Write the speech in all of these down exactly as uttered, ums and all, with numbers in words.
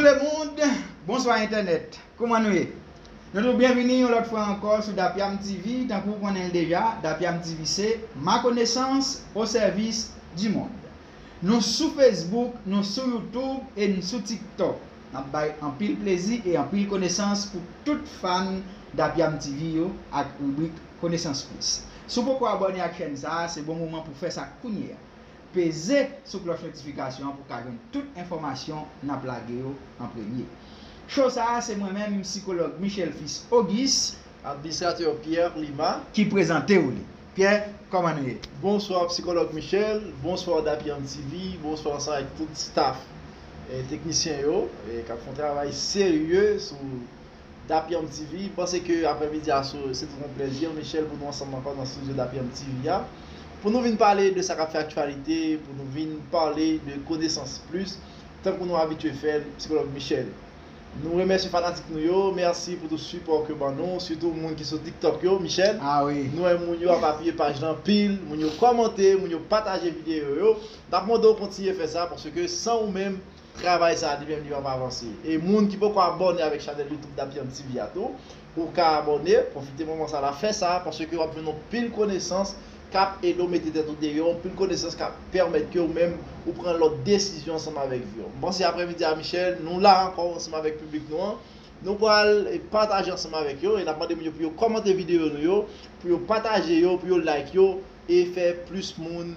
Tout le monde, bonsoir Internet. Kouman nou ye? Nou tou byenvini yon lòt fwa ankò sou Dapyam T V. Tankou w konnen l deja, Dapyam T V se ma connaissance au service du monde. Nou sou Facebook, nou sou YouTube e n sou TikTok. N ap bay anpil plezi e anpil konesans pou tout fan Dapyam T V yo ak ribrik Konesans Plis. Si w poko abòne ak chèn sa a, se bon moman pou fè sa kounye a. Peze sou klòch notifikasyon an pou w ka jwenn tout enfòmasyon n ap lage yo an premye. Show sa a, se mwen menm, sikològ Michel Fils Auguste, administratè Pierre Lima, ki prezante w li. Pierre, kòman nou ye? Bonswa, sikològ Michel. Bonswa, Dapyam T V. Bonswa ansanm ak tout staff, eh, teknisyen yo, eh, k ap fè yon travay serye sou Dapyam T V. M panse ke aprèmidi a, so, se toujou yon plèzi, Michel, pou nou ansanm ankò nan estidyo Dapyam T V a, pou nou vin pale de sa k ap fè aktyalite, pou nou vin pale de Konesans Plis, tankou nou abitye fè l, sikològ Michel. Nou remèsye fanatik nou yo, mèsi pou tout sipò ke ban nou, sitou moun ki sou TikTok yo, Michel. Ah wi. Nou wè moun yo ap apiye paj la anpil, moun yo kòmante, moun yo pataje videyo yo. N ap mande w kontinye fè sa, paske san ou menm, travay sa a li menm li p ap avanse. E moun ki poko abòne avèk chanèl YouTube Dapyam T V a tou, ou ka abòne, pwofite moman sa la, fè sa, paske w ap jwenn yon pil konesans k ap ede w mete tèt ou deyò, yon pil konesans k ap pèmèt ke ou menm ou pran lòt desizyon ansanm avèk vi w. M panse aprèmidi a, Michel, nou la ankò ansanm avèk piblik nou an. Nou pral, eh, pataje ansanm avèk yo, e n ap mande moun yo pou yo kòmante videyo nou yo, pou yo pataje yo, pou yo like yo, e fè plis moun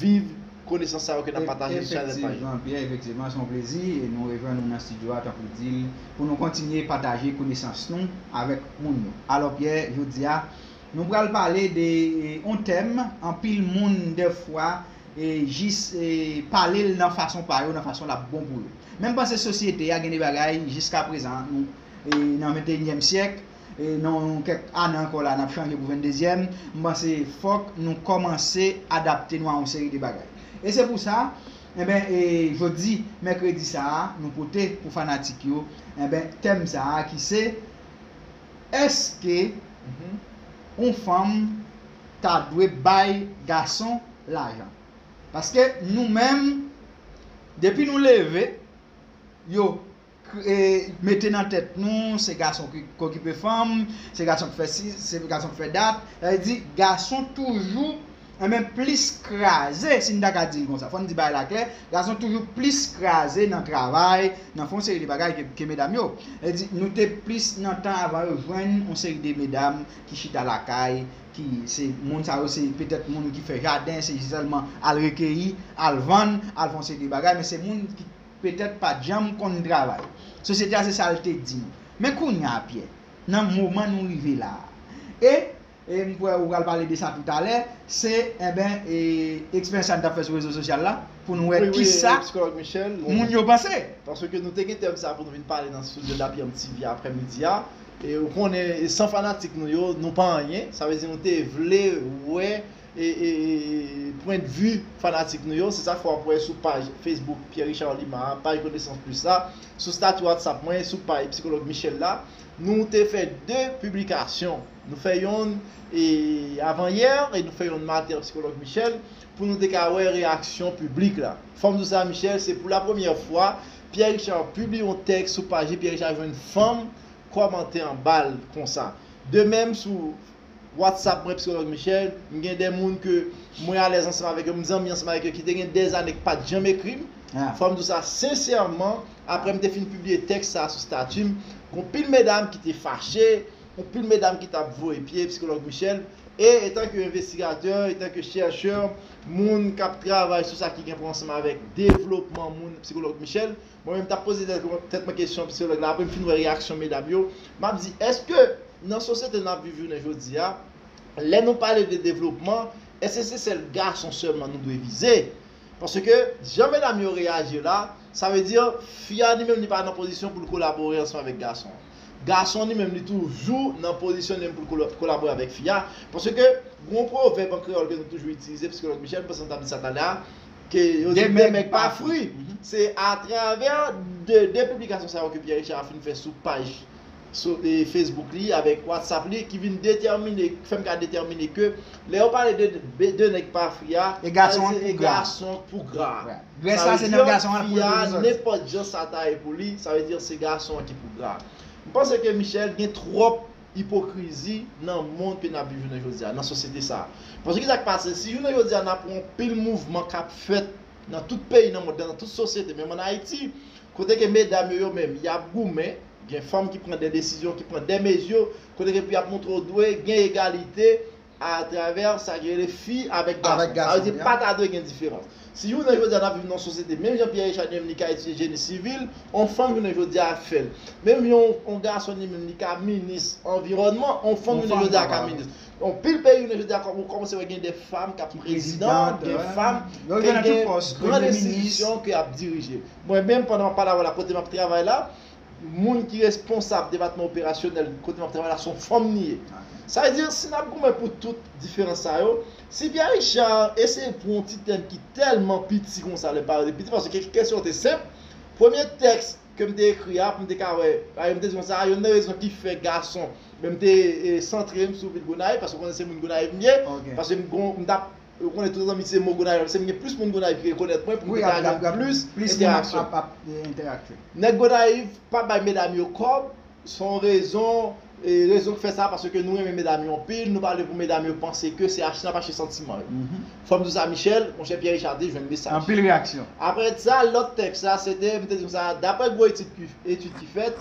viv konesans sa yo ke n ap pataje sou chanèl paj la. Efektivman, Pierre, efektivman, se yon plezi e nou rejwenn nou nan estidyo a, tankou w di l, pou nou kontinye pataje konesans nou avèk moun yo. Alò, Pierre, jodi a, nou pral pale de, e, yon tèm, anpil moun, dèfwa, e, jis, e, pale l nan fason pa yo, nan fason l ap bon pou yo. Men m panse sosyete a gen de bagay, jiska prezan, nou, e, nan venteyinyèm syèk, e, nan kèk ane ankò la, n ap chanje pou venndezyèm, m panse fòk nou kòmanse adapte nou a yon seri de bagay. E se pou sa, enben, e, jodi, mèkredi sa a, nou pote pou fanatik yo, enben, tèm sa a ki se, èske yon fanm ta dwe bay gason lajan? Paske nou menm, depi nou leve, yo k-, e, mete nan tèt nou, se gason ki, ki okipe fanm, se gason ki fè si, se gason ki fè dat. Sa vle di, gason toujou, enben, plis kraze, si n ta ka di l konsa. Fò n di bagay la klè, gason toujou plis kraze nan travay, nan fè yon seri de bagay ke, ke medam yo. Sa vle di, nou te plis nan tan avan yo jwenn yon seri de medam ki chita lakay, ki se moun sa yo, se petèt moun ki fè jaden, se sèlman al rekeyi, al vann, al fè yon seri de bagay, men se moun ki petèt pa t janm konn travay. Sosyete a se sa l te di nou. Men kounye a, Pyè, nan moman nou rive la a, e, e m kwè ou pral pale de sa toutalè, se, enben, e, eksperyans sa n t ap fè sou rezo sosyal la, pou nou wè kisa moun yo panse. Paske nou te gen tèm sa pou nou vin pale nan estidyo Dapyam T V aprèmidi a. E ou konnen, e san fanatik nou yo, nou pa anyen. Sa vle di nou te vle wè e, e, e, pwendvi fanatik nou yo. Se sa k fè w ap wè sou paj Facebook Pierre Richard Lima a, paj Konesans Plis la, sou estati WhatsApp mwen, sou paj Sikològ Michel la, nou te fè de piblikasyon. Nou fè yonn, e, avanyè, e nou fè yonn maten ak Sikològ Michel, pou nou te ka wè reyaksyon piblik la. Fò m di w sa, Michel, se pou la premyè fwa, Pierre Richard pibliye yon tèks sou paj li, Pierre Richard jwenn fanm kòmante anba l konsa. De menm sou WhatsApp mwen, Sikològ Michel, m gen de moun ke mwen alèz ansanm avèk yo, m zanmi ansanm avèk yo, ki te gen dèzane k pa t janm ekri m. Fò m di w sa sensèman, apre m te fin pibliye tèks sa a sou estati m, gen anpil medam ki te fache, anpil medam ki t ap voye pye Sikològ Michel. E etanke envestigatè, etanke chèchè, moun k ap travay sou sa ki gen pou ansanm avèk devlopman moun, Sikològ Michel, mwen menm m t ap poze tèt, tèt mwen kesyon sikològ la, apre m fin wè reyaksyon medam yo, m ap di, èske nan sosyete n ap viv jounen jodi a, lè nou pale de devlopman, èske se sèl gason sèlman nou dwe vize? Paske, jan medam yo reyaji la, sa vle di, fi a li menm li pa nan pozisyon pou l kolabore ansanm avèk gason an. Gason an li menm li toujou nan pozisyon li menm pou l kola-, kolabore avèk fi a. Paske, gen yon pwovèb an kreyòl ke nou toujou itilize, Sikològ Michel, m panse m t ap di sa talè a, ke yo di de mèg pa fri. Se atravè de, de piblikasyon sa yo ke Pierre Richard fin fè sou paj so, e, Facebook li, avèk WhatsApp li, ki vin detèmine, fè m ka detèmine ke lè yo pale de, de nèg pa fri a, E gason sa vle an di pou e gra. gason pou gra. Grès Sa la vle se di nan gason an pou fi a, l sòti. Nenpòt jan sa ta ye pou li, sa vle di se gason an ki pou gra. M panse ke Michel gen twòp ipokrizi nan mond ke n ap viv jounen jodi a, nan sosyete sa a. Paske ki sa k pase? Si jounen jodi a n ap wè yon pil mouvman k ap fèt nan tout peyi nan mond lan, nan tout sosyete, menm ann Ayiti, kote ke medam yo, yo menm, y ap goumen, gen fanm ki pran de desizyon, ki pran de mezi, kote ke pou y ap montre w dwe gen egalite atravè sa ki rele fi avèk gason. Avèk Sa vle di gason, pa ta dwe gen diferans. Si jounen jodi a n ap viv nan yon sosyete, menm jan Pierre Richard li menm li ka etidye jeni sivil, yon fanm jounen jodi a ap fè l. Menm yon, yon gason li menm li ka minis anviwònman, yon fanm Yon jounen fanm jodi a ka kapab. minis. Yon pil peyi jounen jodi a kòm ou kòmanse wè gen de fanm k ap prezidan, Prezidant, gen wè. fanm Yo ke gen nan gen tout pòs, gran premye minis. enstitisyon ke ap dirije. Mwen menm pandan m ap pale avè w la kote m ap travay la, moun ki responsab depatman operasyonèl kote m ap travay la se yon fanm li ye. Sa vle di, si n ap goumen pou tout diferans sa yo, si Pierre Richard eseye pran yon ti tèm ki tèlman piti konsa, lè m pale de piti, paske kesyon an te senp, premye tèks ke m te ekri a, pou m te ka wè, a, m te di konsa, a, youn nan rezon ki fè gason, men m te e, santre m sou vil Gonayiv, paske w konnen se moun Gonayiv m ye, Ok. Paske m gon, m t ap, ou konnen tout zanmi se mo Gonayiv, se m gen plis moun Gonayiv ki rekonèt mwen, pou m Wi, te ka ap, jwenn ap, ap, plis plis moun ap, entèraksyon. Ap, ap, e, entèraksyon. Nèg Gonayiv pa bay medam yo kòb, se yon rezon, e, rezon ki fè sa, paske nou renmen medam yo anpil, nou pa vle pou medam yo panse ke se achte n ap achte santiman yo. Mhm. Fò m di w sa, Michel, monchè Pierre Richard te jwenn mesaj. Anpil reyaksyon. Apre sa, lòt tèks la, se te, m te di konsa, daprè gwo etid ki, etid ki fèt,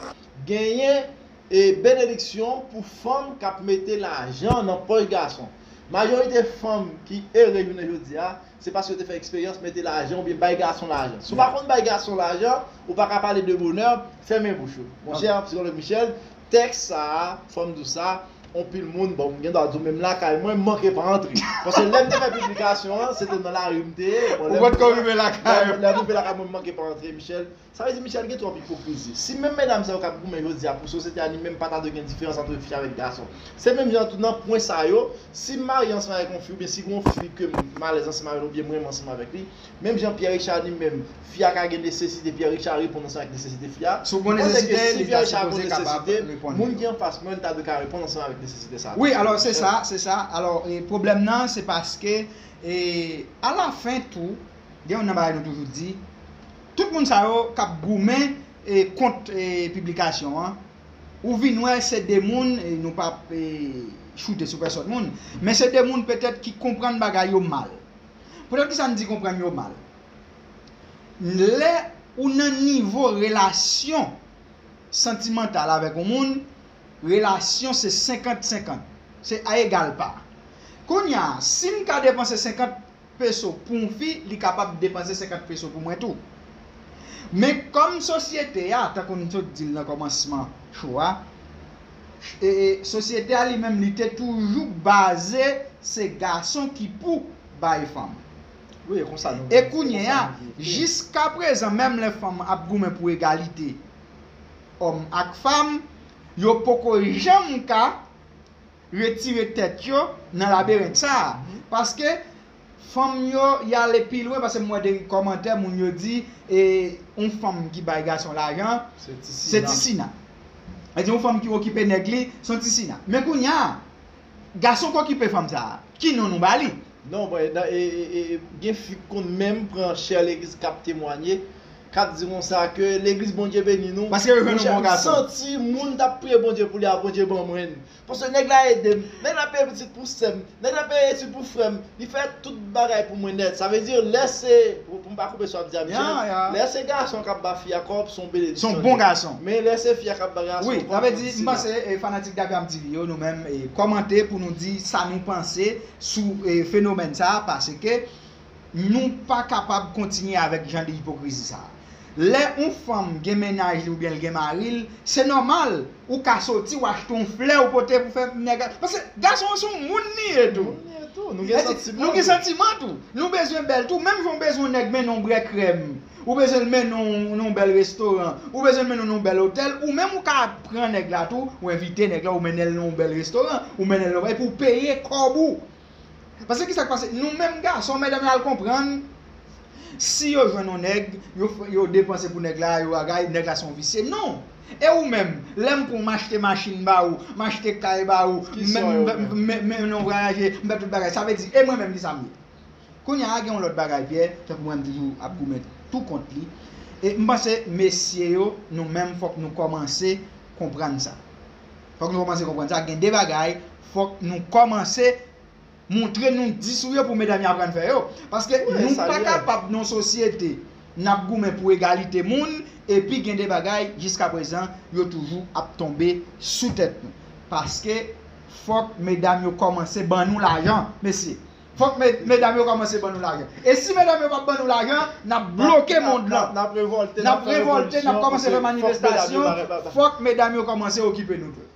genyen e benediksyon pou fanm k ap mete lajan nan pòch gason. Majorite fanm ki ere jounen jodi a, se paske yo te fè eksperyans mete lajan oubyen bay gason lajan. Si w pa konn bay gason lajan, ou pa ka pale de bonè, fèmen bouch ou. Monchè, psikològ Michel, tèks sa a, fò m di w sa, yon pil moun, bon, m gen dwa di w menm lakay mwen, m manke pa antre. Paske lè m te fè piblikasyon an, se te nan lari m te ye. Bon, Ou lè m- potko rive lakay. Lè lè m rive lakay mwen, m manke pa antre, Michel. Sa vle di Michel gen twòp ipokrizi. Si menm medam sa yo k ap goumen jodi a pou sosyete a li menm pa ta dwe gen diferans ant fi avèk gason. Se menm jan tou nan pwen sa yo, si m marye ansanm avèk yon fi oubyen si gen yon fi ke m alèz ansanm avè l oubyen m renmen ansanm avèk li, menm jan Pierre Richard li menm, fi a ka gen nesesite, Pierre Richard reponn ansanm avèk nesesite fi a. Si w gen M panse ke nesesite, si li Pierre ta Richard gen sipoze kapab nesesite, reponn moun li. Ki anfas mwen, li ta dwe ka reponn ansanm avèk nesesite sa. Wi, alò se sa, se sa. Alò, e, pwoblèm nan, se paske, e, alafen tou, gen yon nan bagay nou toujou di, tout moun sa yo k ap goumen e, kont e, piblikasyon an, ou vin wè se de moun, e, nou p ap e, choute sou pèsòn moun, men se de moun petèt ki konprann bagay yo mal. Poutèt ki sa m di konprann yo mal? Lè ou nan nivo relasyon santimantal avèk yon moun, relasyon se senkant senkant. Se a egal pa. Kounye a, si m ka depanse senkant peso pou yon fi, li kapab depanse senkant peso pou mwen tou. Men kòm sosyete a, tankou n sot di l nan kòmansman show a, e, e, sosyete a li menm li te toujou baze se gason ki pou bay fanm. Wi, e konsa nou E kounye a, jiskaprezan, menm lè fanm ap goumen pou egalite òm ak fanm, yo poko janm ka retire tèt yo nan labirent sa a. Paske fanm yo, y ale pi lwen, paske m wè de kòmantè, moun yo di, e, yon fanm ki bay gason lajan, Se ti se ti sina. Sa vle di yon fanm ki okipe nèg li, se yon ti sina. Men kounye a, gason k okipe fanm sa a, ki non nou ba li? Non, bon, e, e, e, e, gen fi k konn menm pran chè legliz k ap temwanye, k ap di konsa ke legliz Bondye beni nou. Paske yo jwenn yon Monchè, bon gason. M santi moun t ap priye Bondye pou li a, Bondye ban mwen. Paske nèg la ede m. Nèg la peye pitit pou sè m. Nèg la peye etid pou frè m. Li fè tout bagay pou mwen nèt. Sa vle di, lè se, pou, pou m pa koupe sa w ap di a, Michel, Ya, ya. Lè se gason k ap ba fi a kòb, se yon benediksyon. Se yon bon gason. Men lè se fi a k ap ba gason Wi, kòb, sa vle se di, yon m panse, e, fanatik Daviam T V yo, nou menm, e, kòmante pou nou di sa nou panse sou, e, fenomèn sa a, paske nou pa kapab kontinye avèk jan de ipokrizi sa a. Lè yon fanm gen mennaj li oubyen l gen mari l, se nòmal, ou ka soti, w achte yon flè, ou pote pou fè nèg. Paske gason an se yon moun li ye tou. Moun li ye tou. Nou gen santiman. Nou gen santiman tou. Nou bezwen bèl tou. Menm jan w bezwen yon nèg mennen yon brè krèm, ou bezwen l mennen w nan yon bèl restoran, ou bezwen l mennen w nan yon bèl otèl, ou menm ou ka pran nèg la tou, ou envite nèg la, ou mennen l nan yon bèl restoran, ou mennen l nan yon, epi w peye kòb ou. Paske kisa k pase? Nou menm gason, medam yo al konprann, Si yo jwenn yon nèg, yo, yo depanse pou nèg la, yo bagay, nèg la se yon visye. Non! E ou menm, lè m pran, m achte machin ba ou, m achte kay ba ou, men nou vwayaje, m fè tout bagay. Sa vle di, e mwen menm ki sa m ye? Kounye a gen yon lòt bagay, Pyè, tankou mwen m toujou ap goumen tou kont li. E m panse mesye yo, nou menm fòk nou kòmanse konprann sa. Fòk nou kòmanse konprann sa. Gen de bagay, fòk nou kòmanse montre nou di sou yo pou medam yo aprann fè yo. Paske nou pa kapab nan sosyete n ap goumen pou egalite moun, epi gen de bagay jiska prezan yo toujou ap tonbe sou tèt nou. Paske fòk medam yo kòmanse ban nou lajan, mesye. Fòk medam yo kòmanse ban nou lajan. E si medam yo p ap ban nou lajan, n ap bloke mond lan. N ap revòlte, n ap kòmanse fè manifestasyon. Fòk medam yo kòmanse okipe nou tou.